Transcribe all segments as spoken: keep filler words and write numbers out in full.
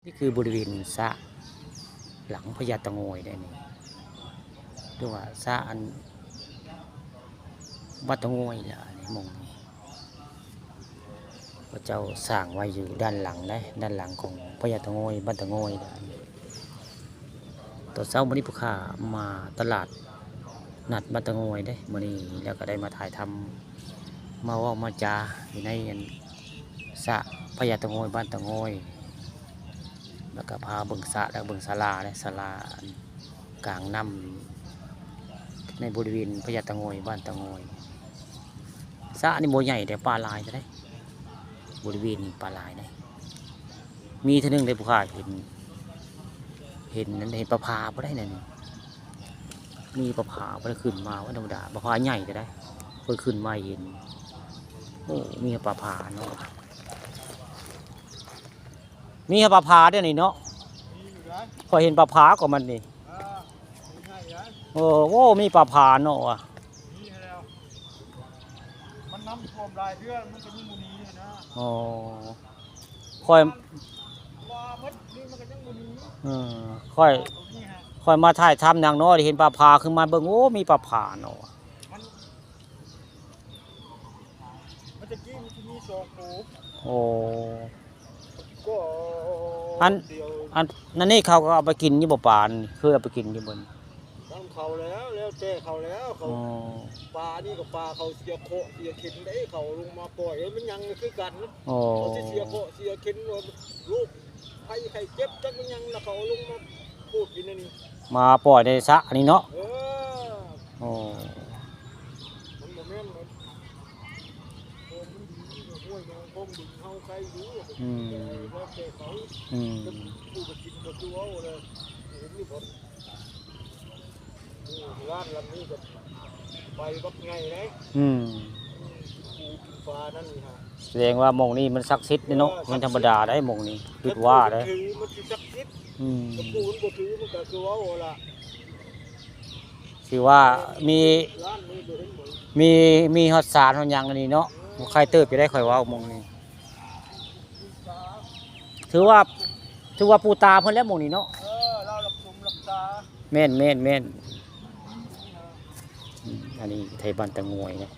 นี่คือบริเวณสระหลังพญาเต่างอยได้นี่ หรือว่าสระอันวัดเต่างอยเนี่ย อันนี้หม่องนี้ พระเจ้าสร้างไว้อยู่ด้านหลังนะ ด้านหลังของพญาเต่างอย บ้านเต่างอยนะ ตอนเช้ามื้อนี้ผู้ข้ามาตลาดนัดบ้านเต่างอยเด้ มื้อนี้แล้วก็ได้มาถ่ายทำ มาเว้ามาจาอยู่ในอันสระพญาเต่างอย บ้านเต่างอย แล้วก็พาเบิ่งสระ แล้วเบิ่งศาลาเด้ ศาลาอันกลางน้ำ ในบริเวณพญาเต่างอย บ้านเต่างอย สระนี่บ่ใหญ่ แต่ปลาหลายเด้ บริเวณนี้ปลาหลายเด้ มีเทื่อนึงได้ผู้ข้าเห็น เห็นนั่น เห็นปลาผาบ่ได้นั่น มีปลาผาบ่ได้ขึ้นมา ว่าธรรมดา ปลาผาใหญ่ก็ได้ เพิ่นขึ้นมาเห็น โอ้ มีปลาผาเนาะ มีปลาผาเด้อนี่เนาะ มีอยู่นะ ข้อยเห็นปลาผาก็มันนี่ อ่า มีให้นะ เออ โอ้ มีปลาผาเนาะว่ะ มีให้แล้ว มันน้ำท่วมหลายเทื่อ มันก็ยังบ่หนีนะ อ๋อ ข้อย ว่าหมดนี่มันก็ยังบ่หนี เออ ข้อย ตัวนี้ฮะ ข้อยมาถ่ายทำอย่างน้อย เห็นปลาผาขึ้นมาเบิ่ง โอ้ มีปลาผาเนาะว่ะ มัน มันจะกี้มันจะมีสองตัว โอ้ ก็ อัน เดียว อัน นั่นนี่เขาก็เอาไปกินอยู่บ่ ปลานี่ เคยเอาไปกินอยู่บ่นี่ ตามเขาแล้ว แล้วแต่เขาแล้ว เขา อ๋อ ปลานี่ก็ปลาเขาเสียเคราะห์เสียเข็ญได้ เขาลงมาปล่อย เออ มันยังคือกัน อ๋อ เขาสิเสียเคราะห์เสียเข็ญว่าลูกไข้ไข้เจ็บจักมันยัง แล้วเขาเอาลงมาพูดกินอันนี้ มาปล่อยในสระอันนี้เนาะ เออ อ๋อ มันบ่แม่นมัน โอ้ มันดีอยู่ห้วยหนองคงบึงเฮาไกลอยู่ อืม แล้วแต่เขา อืม จะผู้ไปกินก็คือเอาเลย เห็นอยู่บ่ โอ้ ร้านลำนี้ก็ไปบักไงนะ อืม อืม ปูกินปลานั่นนี่ฮะ แสดงว่าหม่องนี้มันศักดิ์สิทธิ์เด้เนาะ เออ มันธรรมดาได้หม่องนี้ คิดว่าได้ มันสิศักดิ์สิทธิ์ อืม ถ้าปูมันบ่ถือมันก็คือเอาละ ถือว่ามี ร้านนี้บ่เห็นบ่ มี มีฮอดศาลฮอดหยังอันนี้เนาะ บ่ใครเติบจะได้ค่อยเว้าหม่องนี้ ถือว่า ถือว่าปู่ตาเพิ่นแล้วหม่องนี้เนาะ เออ เรารักสมรักษา แม่น แม่น แม่น อืม อันนี้ไทบ้านเต่างอยนะ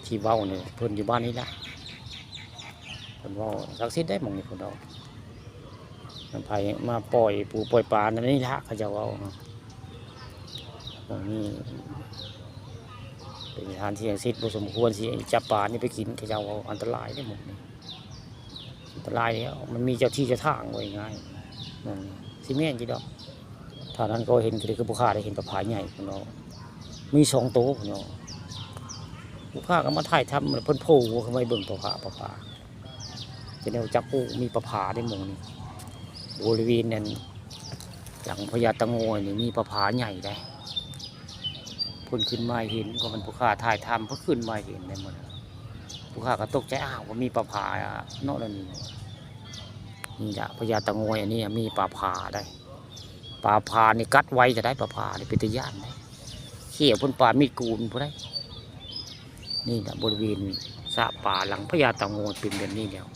ที่เว้านี่ เพิ่นอยู่บ้านนี่ล่ะ เพิ่นเว้าศักดิ์สิทธิ์ได้หม่องนี้เพิ่นเว้า มันไผมาปล่อยปูปล่อยปลานั่นนี่ล่ะ เขาเจ้าเว้า หม่องนี้เป็นสถานที่ศักดิ์สิทธิ์ บ่สมควรสิจับปลานี่ไปกิน เขาเจ้าเว้าอันตรายเด้หม่องนี้ อันตรายแล้ว มันมีเจ้าที่เจ้าทาง ว่าง่ายๆ นั่นสิแม่นอยู่ดอก เท่านั้นก็เห็น คือผู้ข้าได้เห็นปลาผาใหญ่พุ่นเนาะ มีสองโตพุ่นเนาะ ผู้ข้าก็มาถ่ายทำ เพิ่นโผล่หัวขึ้นมาเบิ่งปลาผา ปลาผา จะแนวจัก โอ้ มีปลาผาได้หม่องนี้ บริเวณนั้น หลังพญาเต่างอยนี่มีปลาผาใหญ่ได้ เพิ่นขึ้นมาเห็น ก็มันผู้ข้าถ่ายทำ เพิ่นขึ้นมาเห็นได้หมด ผู้ข้าก็ตกใจ อ้าว ว่ามีปลาผาเนาะ แล้วนี่ นี่ล่ะ พญาเต่างอยอันนี้มีปลาผาได้ ปลาผานี่กัดไวจะได้ ปลาผานี่เป็นตาย้านได้ เขี้ยวเพิ่นปานมีดโกนพุ้นได้ นี่ล่ะ บริเวณสระปลาหลังพญาเต่างอยเป็นแบบนี้แล้ว